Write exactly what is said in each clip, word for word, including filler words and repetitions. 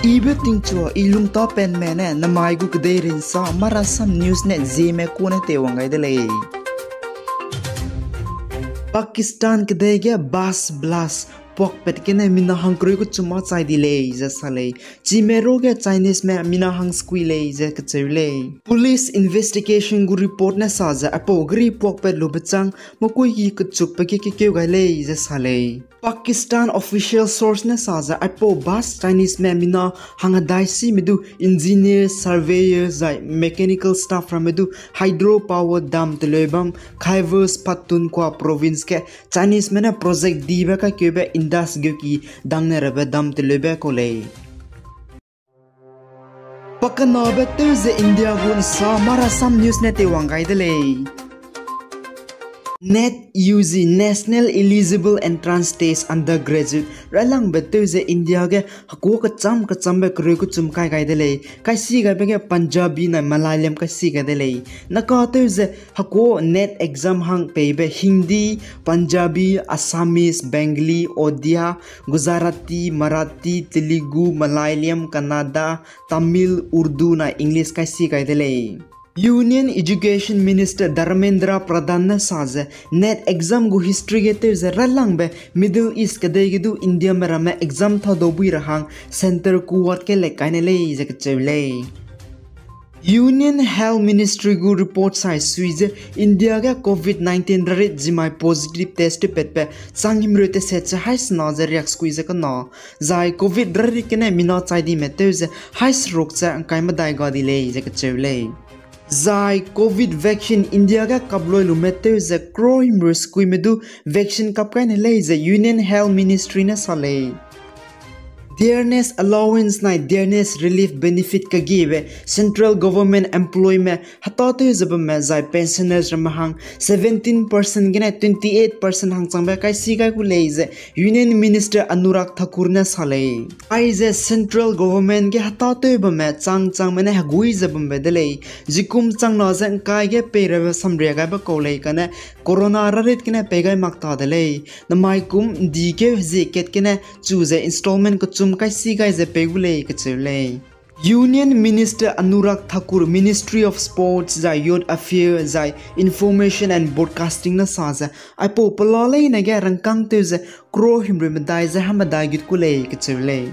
Ibe tingchua i lungtapenme ne namai gu kedei rinsa Marasam News ne Zeme kune teiwang gai de lei. Pakistan kedei ge bus blast puakpat gene mina hangkereu kechum mâ chai di lei ze sa lei. Chime ruage Chineseme mina hang sekui lei ze kacheu lei. Police investigation gu report ne sa ze aipau geri puakpat lube châng mekuiki kechukbe ge kekeu gai lei ze sa lei. Pakistan official source ne sa ze aipau bus Chineseme mina hanghedai sime du engineer, surveyor zai mechanical staff ramme du hydro power dam teleu bam Khyber Pakhtunkhwa province ge Chineseme ne project dibe kaikeube Indus geuki dangne rabe dam teleube kau lei. Pakenabe tew ze India gu nsa Marasam News ne teiwang gai de lei. NEET U G, National Eligible Entrance Test Undergraduate railangbe tew ze India ge hekuâ kecham kechambe kereu kechum kai gai de lei. Kaisi gaibe ge Punjabi nai Malayalam kaisi gai de lei. Naka tew ze hekuâ NEET exam hang peibe Hindi, Punjabi, Assamese, Bengali, Odia, Gujarati, Marathi, Telugu, Malayalam, Kannada, Tamil, Urdu nai English kaisi gai de lei. Union Education Minister Dharmendra Pradhan ne sa ze NEET exam gu history ge tew ze railangbe Middle East kedei ge du Indiame ramme exam thaudau bui ra hang center kuwat ke le kaine lei ze kacheu lei. Union Health Ministry gu report sai sui ze India ge COVID nineteen rarit zimai positive test tewpatbe chang himreu teset ze haî sena ze riaksekui ze kena, zai COVID rarit gene mina chai dime tew ze haî seruk ze ngkai medai ga di lei ze kacheu lei. Zai COVID vaccine India ge kaploi lume tew ze crore himreu sekuime du vaccine kap kai ne lei ze Union Health Ministry ne sa lei. Dearness allowance nai dearness relief benefit kagiebe central government employeeme hetâtew ze bamme zai pensioners ramme hang seventeen percent gene twenty-eight percent hangchangbe kaisi gai gu lei ze Union Minister Anurag Thakur ne sa lei. Aize central government ge hetâtew bamme chang changme ne hegui ze bambe de lei. Zikum changna ze ngkai ge peirabe samria gaibe kau lei kane corona rarit gene pei gai mak ta de lei. Namai kum ndikeu hezie kat gene chu ze installment kechum kaisi gai ze pei gu lei kacheu lei. Union Minister Anurag Thakur, Ministry of Sports zai Youth Affairs zai Information and Broadcasting ne sa ze aipau pela leine ge rangkâng tew ze crore himreu medai ze hamedai gut gu lei kacheu lei.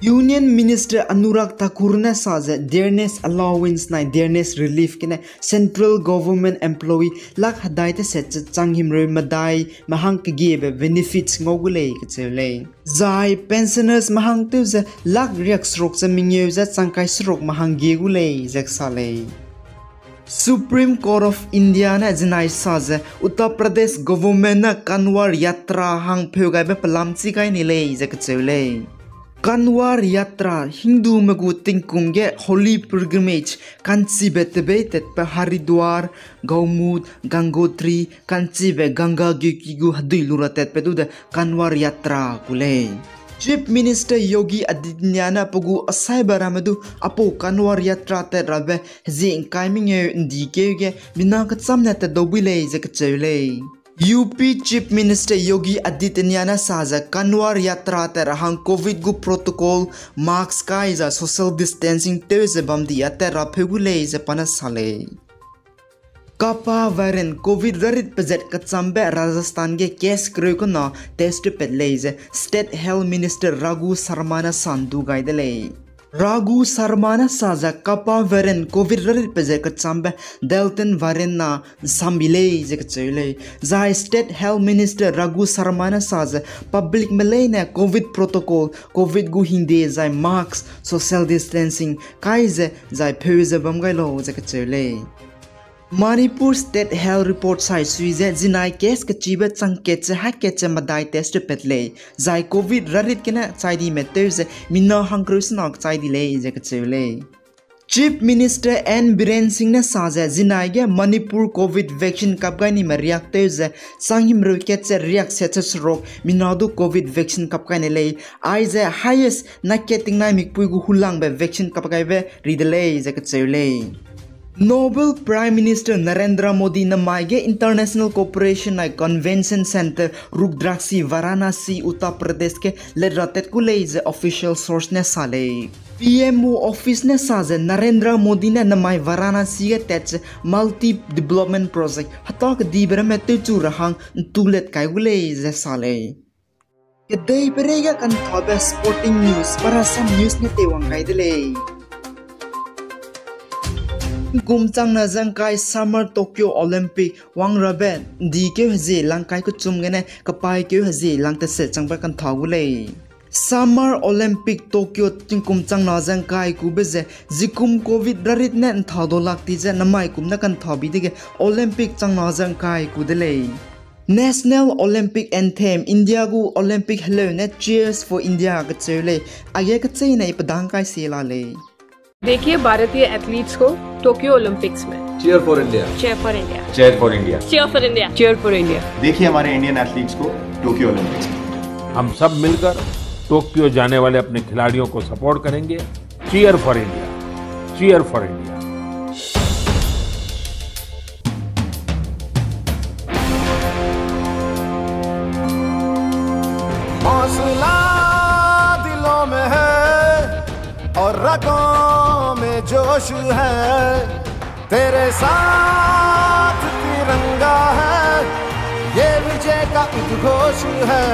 Union Minister Anurag Thakur ne sa ze dearness allowance nai dearness relief gene central government employee lak hedai teset ze chang himreu medai me hang kegiebe benefits ngau gu lei kacheu lei. Zai pensioners me hang tew ze lak riak seruk ze mengeu ze chang kai seruk me hang gie gu lei ze kasa lei. Supreme Court of India ne zinai sa ze Uttar Pradesh government ne Kanwar Yatra hang pheu gaibe pelam chi gai ni lei ze kacheu lei. Kanwar Yatra Hindume gu tingkum ge holy pilgrimage ka'nchibe tebei tatbe Haridwar, Gaumukh, Gangotri ka'nchibe Ganga geuki gu hedui lu ra tatbe du de Kanwar Yatra ku lei. Chief Minister Yogi Adityanath ne pe gu asaibe ramme du aipau Kanwar Yatra tat rabe hezie ngkai mengeu ndikeu ge mina kechamne tatdau bui lei ze kacheu lei. U P Chief Minister Yogi Adityanath ne sa ze Kanwar Yatra tat ra hang COVID gu protocol, mask kai zai social distancing tew ze bam di a tat ra pheu gu lei ze pa ne sa lei. Kappa variant COVID rarit pezat kechambe Rajasthan ge case kereu kena test tewpat lei ze State Health Minister Raghu Sharma ne sa ndu gai de lei. Raghu Sharma ne sa ze Kappa variant COVID rarit pezat kechambe Delta variant na nsambi lei ze kacheu lei. Zai State Health Minister Raghu Sharma ne sa ze publicme leine COVID protocol, COVID gu hingde zai mask, social distancing kai ze zai pheu ze bam gai lau ze kacheu lei. Manipur State Health Report sai sui ze zinai case kechibe chang kat ze ha kat ze medai test tewpat lei, zai COVID rarit gene chai dime tew ze mina hangkereu sena kechai di lei ze kacheu lei. Chief Minister N Biren Singh ne sa ze zinai ge Manipur COVID vaccine kap gai nime riak tew ze chang himreu kat ze riak set ze seruk mina du COVID vaccine kap gai ne lei, aize highest na kat tingnai mikpui gu hulangbe vaccine kap gaibe ri de lei ze kacheu lei. Noble Prime Minister Narendra Modi namai ge International Cooperation and Convention Centre Rudrakshi, Varanasi, Uttar Pradesh ge letratet gu lei ze official source ne sa lei. P M O office ne sa ze Narendra Modi ne namai Varanasi ge tat ze multi development project heta kedibe ramme tewchu ra hang ntulet kai gu lei ze sa lei. Kedei perei ge kanthabe sporting news, marasam news ne teiwang gai de lei. Tingkum changna zengkai Summer Tokyo Olympic wang rabe, ndikeu hezie langkai kechum gene kapaikeu hezie lang tese changbe kantha gu lei. Summer Olympic Tokyo tingkum changna zengkai kube ze, zikum covid rarit ne ntha dolak ti ze namai kum ne kantha bi dege Olympic changna zengkai ku de lei. National Olympic Anthem, India gu Olympic heleu ne Cheers for India kacheu lei, aige kacheîne i pedang kai sie la lei. देखिए भारतीय एथलीट्स को Tokyo Olympics में। Cheer for India। Cheer for India। Cheer for India। Cheer for India। Cheer for India। देखिए हमारे Indian athletes को Tokyo Olympics में। हम सब मिलकर टोक्यो जाने वाले अपने खिलाड़ियों को सपोर्ट करेंगे। Cheer for India। Cheer for India। हौसला दिलों में है और रगों में जोश है, तेरे साथ तिरंगा है, ये विजय का उद्घोष है।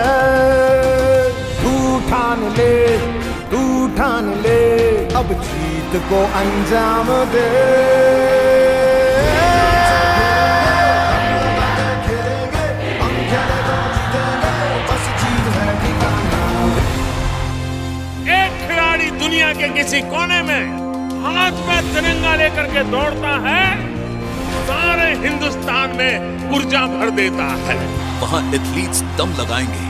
तू ठान ले, तू ठान ले, अब जीत को अंजाम दे। एक खिलाड़ी दुनिया के किसी कोने में हाथ में तिरंगा लेकर के दौड़ता है, सारे हिंदुस्तान में ऊर्जा भर देता है। वहाँ एथलीट्स दम लगाएंगे,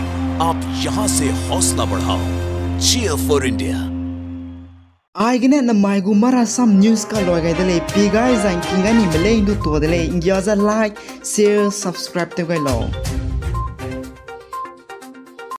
आप यहाँ से हौसला बढ़ाओ। Cheer for India। Aigene namai gu marasam news kaloi gai de lei, pi gai zai ngking gai ni melei ndu tua de lei, nggia ze like, share, subscribe tew gai lau.